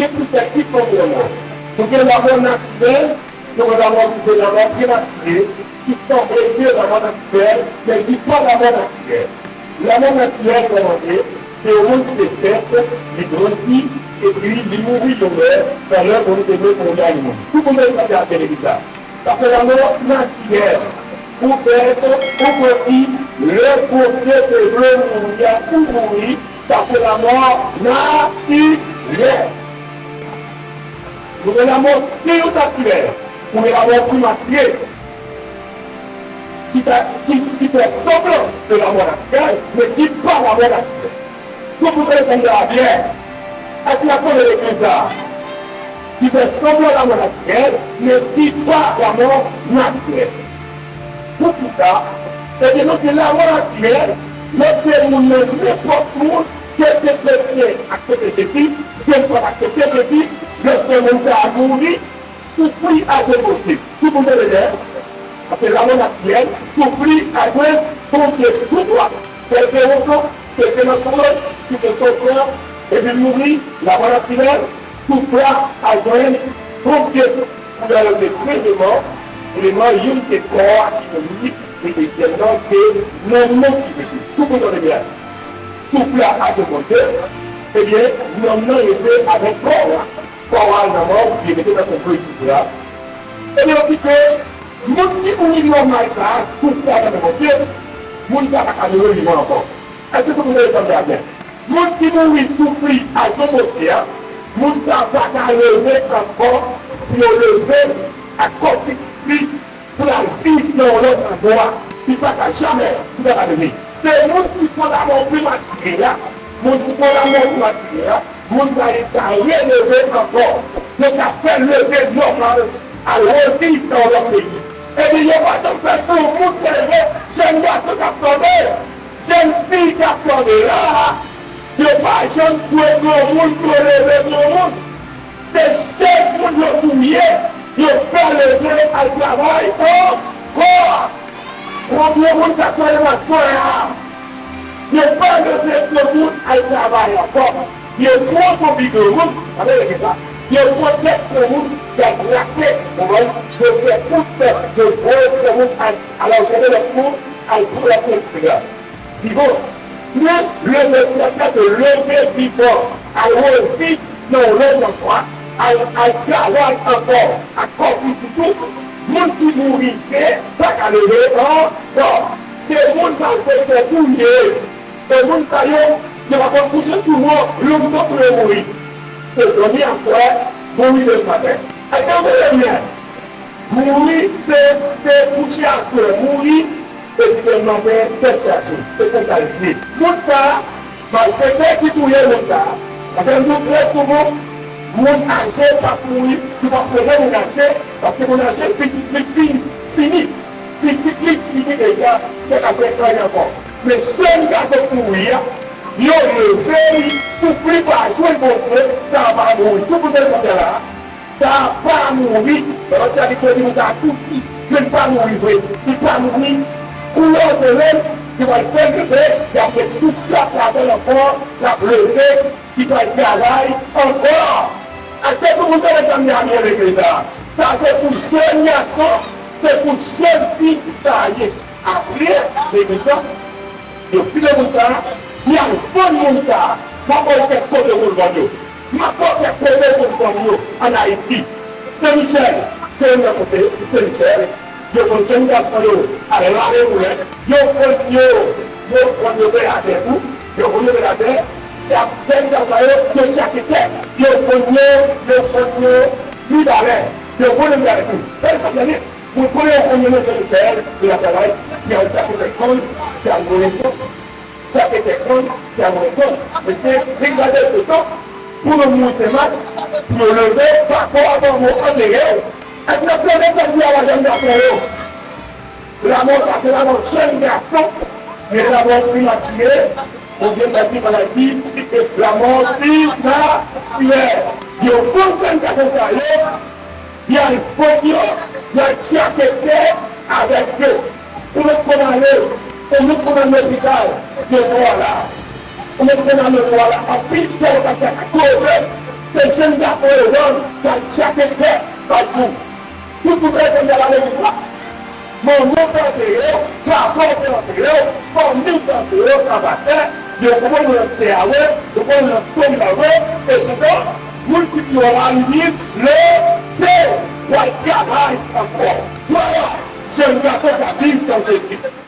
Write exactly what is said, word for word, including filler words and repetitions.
Gen plizyè tip lanmò. Nou gen lanmò natirèl, nou gen lanmò ki se lanmò prematire, ki sanble ke lanmò natirèl, men ki pa lanmò natirèl. Lanmò natirèl, kòman ye? Se yon moun ki te fèt, li grandi, epi li mouri yon lè, nan lè Bondye te vle pou li a li mouri. Tout moun te sanble a byen legliz la. Sa se lanmò natirèl. Ou fèt, ou grandi, lè Bondye te vle mouri a, ou mouri, sa se lanmò natirèl. Nou gen lanmò sirnatirèl, ou gen lanmò prematire, ki fè, ki, ki fè sanblan de lanmò natirèl, men ki pa lanmò natirèl. Tout moun tande sa m di a byen. Èske n ap tande legliz la? Ki fè sanblan lanmò natirèl, men ki pa lanmò natirèl. Poukisa? Ebyen, nou di lanmò natirèl, lòske moun nan, nenpòt moun, ke l te kretyen, aksepte Jezi, ke l pa t aksepte Jezi, lòske moun sa a mouri, soufri a je Bondye. Tout moun tande byen? Paske lanmò natirèl, soufri a je Bondye. Toutfwa, kèlke wotan, kèlke nan son, ki te sòsè, epi l mouri, lanmò natirèl, soufri a je Bondye. Pou yo te premyeman, premyeman, youn se kò a ki mouri, e dezyèm nan se nanm nan ki mouri. Tout moun tande byen? Souf la a je Bondye, ebyen, nanm nan rete avèk kò a. Kò a al nan mò, li rete nan tonbo etsetera. Ebyen, yo di ke moun ki mouri nòmal sa a, souf la nan men Bondye, moun sa a pa ka jwenn vivan ankò. Èske tout moun tande sa m di a byen? Moun ki mouri soufri a je Bondye a, moun sa a pa ka leve ankò pou yo leve l ak kò fizik li pou l al viv nan yon lòt andwa. Li pa ka jamè, li pa ka leve. Se moun ki pran lanmò prematire a, moun ki pran lanmò prematire a, moun sa a li ka releve ankò. Yo ka fè l leve nòmal, al reviv nan yon lòt peyi. Ebyen, yo pa janm fè granmoun leve, jèn gason k ap tande. Jèn fi k ap tande la a, yo pa janm tchwe granmoun pou yo leve granmoun. Se jèn moun yo touye, yo fè leve al travay ankò. Konbyen moun k ap tande m aswè a? Yo pa leve granmoun al travay ankò. Yo pran zonbi granmoun, tande byen sa. Yo pran tèt granmoun, y al grate, konprann? Yo fè tout, yo voye granmoun al, al anchene lòt moun, al pran lòt moun, etsetera. Di bon, men le mesye ap fè ke leve vivan, al reviv nan yon lòt andwa, al, al travay ankò, ak kò fizik ou, moun ki mouri ke pa ka leve ankò. Se moun malfektè touye. E moun sa yo, yo pa konn kouche souvan lontan pou yo mouri. Se dòmi aswè, mouri demen maten. Èske w tande byen? Mouri, se, se kouche aswè, mouri, epi demen maten, tèt chaje. Se konsa l ye. Moun sa a, malfektè ki touye moun sa a, sa fè m di w trè souvan, moun aje p ap mouri, li p ap rele moun aje, paske moun aje, fizik li fin, fini. Fizik li fini deja, li pa ka fè anyen ankò. Men jèn gason k mouri a, yo leve li, souf li pa jwenn Bondye, sa a pa mouri. Tout moun tande sa m di a la a? Sa a pa mouri. Paske Bondye di moun sa a tou di, men li pa mouri vre. Li pa mouri. Kou yo antere l, yo pral fè l leve, y ap met souf la ladan l ankò, l ap leve, li pral travay ankò. Èske tout moun tande sa m di a byen legliz la? Sa se pou jèn gason, se pou jèn fi sa a ye. Apre, legliz la, yo tire moun sa a, y al vann moun sa a. M ap ba w kèk kote pou l vann yo. M ap ba w kèk kote pou l vann yo ann Ayiti. Sen Michèl, se youn nan kote, Sen Michèl, yo vann jèn gason yo al lave moulen, yo vann yo, yo vann yo Beladè tou, yo vann yo Beladè, se ap jèn gason yo, yo djaketè, yo vann yo, yo vann yo Mibalè, yo vann yo Mibalè tou. Gade sa m di a. Moun konnen yo konn yo nan Sen Michèl, yo la travay, y al djaketè konn, y al moulen konn, djaketè konn, y al moulen konn. Mesye, vin gade espesan, pou nou mouri se mal, pou yo leve, pa kò a ban mò an dèyè w. Èske n ap tande sa m di a la, jèn gason yo? Lanmò sa se lanmò jèn gason, men lanmò prematire, oubyen sa ki maladi, lanmò sinatirèl. Yo konn jèn gason sa yo, y al vann yo, y al djaketè avèk yo. Ou mèt konn ale, ou mèt konn al lopital, yo pran w la. Ou mèt konn al lopital la, anpil fwa yo pa t ka koze. Se jèn gason yo rann k al tcheke kè bay pou. Tout moun rezon y al legliz la. Manman w plante yo, papa w plante yo, fanmi w plante yo, travay tè, yo pran nan tè a vre, yo pran nan tonm nan vre, e kidonk, moun ki pi wo la, li di, leve w al travay ankò. Vwala, jèn gason k ap viv san Jezi.